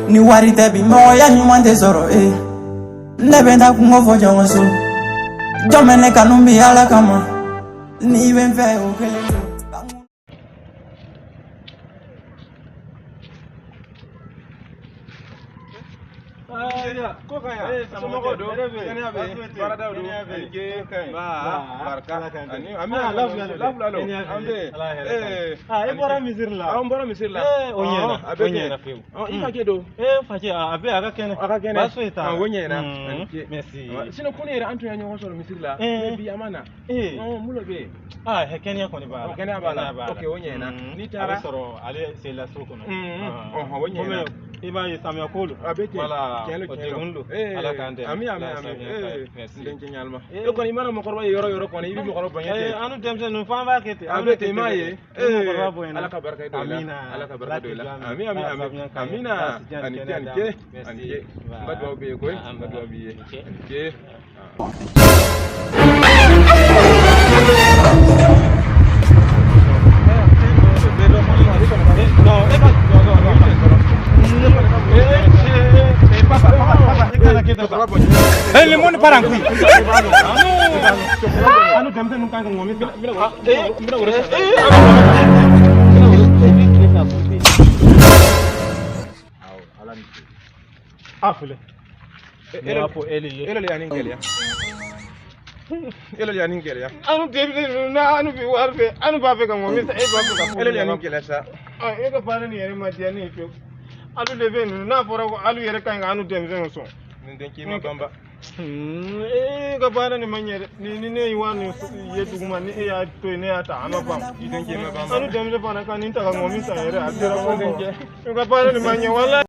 Ni wari tɛ bi mɔgɔya ɲuman tɛ sɔrɔ ne bɛ taa kungo fɔ jɔn so jɔn bɛ ne kanu bi Ala kama n'i bɛ n fɛ o kelen don. Ko ka ɲi somɔgɔw don kɛnɛya bɛ yen baaradaw don ani ke ba barika ani an bɛ lafila don an bɛ e bɔra misiri la an bɔra misiri la o ɲɛna a bɛ ɲɛna fewu i ka kɛ don facɛ a bɛ a ka kɛnɛ a ka kɛnɛ baasi foyi t'a la o ɲɛna ani ke merci sinon ko ne yɛrɛ an tun ye ɲɔgɔn sɔrɔ misiri la mais bi an ma na mun de bɛ yen kɛnɛya kɔni b'a la kɛnɛya b'a la ok o ɲɛna n'i taara a bɛ sɔrɔ ale selila so kɔnɔ o ɲɛna i b'a ye samiya ko don a bɛ ten voilà tiɲɛ don o degun don ala k'an dɛmɛ ami ami ami n denkɛ ɲalima e kɔni i mana mɔgɔkɔrɔba ye yɔrɔ yɔrɔ kɔni i bɛ mɔgɔkɔrɔba bonya ten an denmisɛnninw f'an b'a kɛ ten a bɛ ten i m'a ye mɔgɔkɔrɔba bonya ala ka barika don i la ala ka barika don i la ami ami ami amina ani ke ani ke ani ke n ka duwawu b'i ye koyi n ka duwawu b'i ye ani ke. Le monde part en couille. E ka baara nin ma ɲɛ dɛ ni ne ye wari nin ye duguma ni e y'a to yen ne y'a ta a ma ban I denkɛ ma ban anu denmisɛn fana ka nin ta ka ŋɔmi san yɛrɛ a sera ko kɔ i ka baara nin ma ɲɛ walayi.